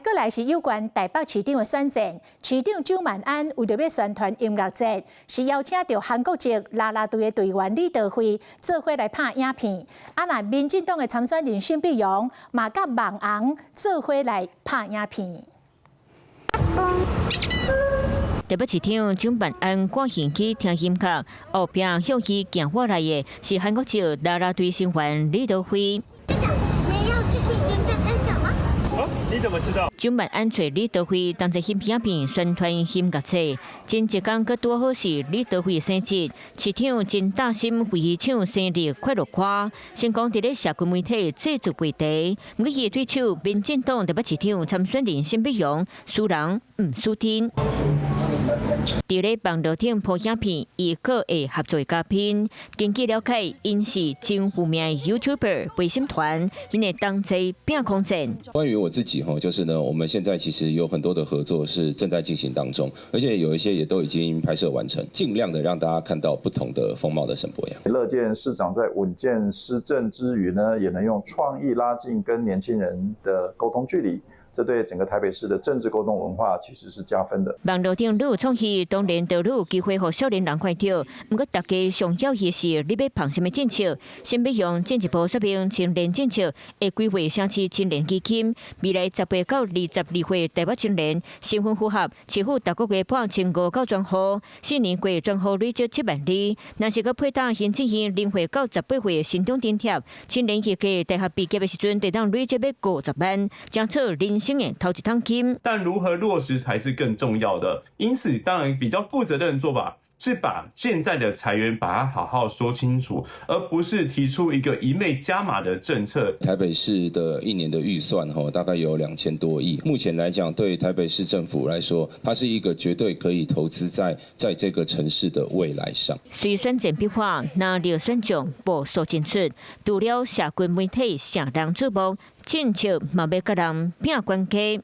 閣來是有關臺北市長的選戰，市長蔣萬安為著欲宣傳音樂節，是邀請著韓國籍啦啦隊的隊員李德輝做伙來拍影片。啊，若民進黨的參選人沈伯洋嘛佮網紅做伙來拍影片。台北市長蔣萬安趕現去聽音樂，後壁向伊行過來的是韓國籍啦啦隊成員李德輝。你怎麼知道？蔣萬安揣李德輝同齊翕影片宣傳音樂節，前一工閣拄好是李德輝生日，市長真貼心為伊唱生日快樂歌，成功佇咧社群媒體製造話題。毋過伊的對手民進黨台北市長參選人沈伯洋，輸人毋輸陣。佇咧網路頂 po 影片，伊閣會合作嘉賓。根據了解，𪜶是真有名的 YouTuber 陪審團，𪜶會同齊拼空戰。關於我自己吼，就是呢，我們現在其實有很多的合作是正在進行當中，而且有一些也都已經拍攝完成，盡量的讓大家看到不同的風貌的沈伯洋。樂見市長在穩健施政之餘呢，也能用創意拉近跟年輕人的溝通距離。這對整個台北市的政治溝通文化其實是加分的。網路頂愈有創意，當然就愈有機會予少年人看著。毋過，大家上要的是你欲捧啥物政策？沈伯洋進一步說明青年政策會規劃城市青年基金，未來18到22歲台北青年身份符合，市府逐個月撥1500到專戶，4年過專戶累積7萬里。若是閣配搭行政院0歲到18歲成長津貼，青年預計大學畢業的時陣，就當累積欲50萬，將創人生的頭一桶金。但如何落實才是更重要的。因此，當然比較負責任的做法是把現在的財源把它好好說清楚，而不是提出一個一味加碼的政策。台北市的一年的預算吼，大概有2000多億。目前來講，對台北市政府來說，它是一個絕對可以投資在這個城市的未來上。隨選戰變化，藍綠選將步數進出，除了社群媒體受人矚目，政策嘛欲佮人拼關係。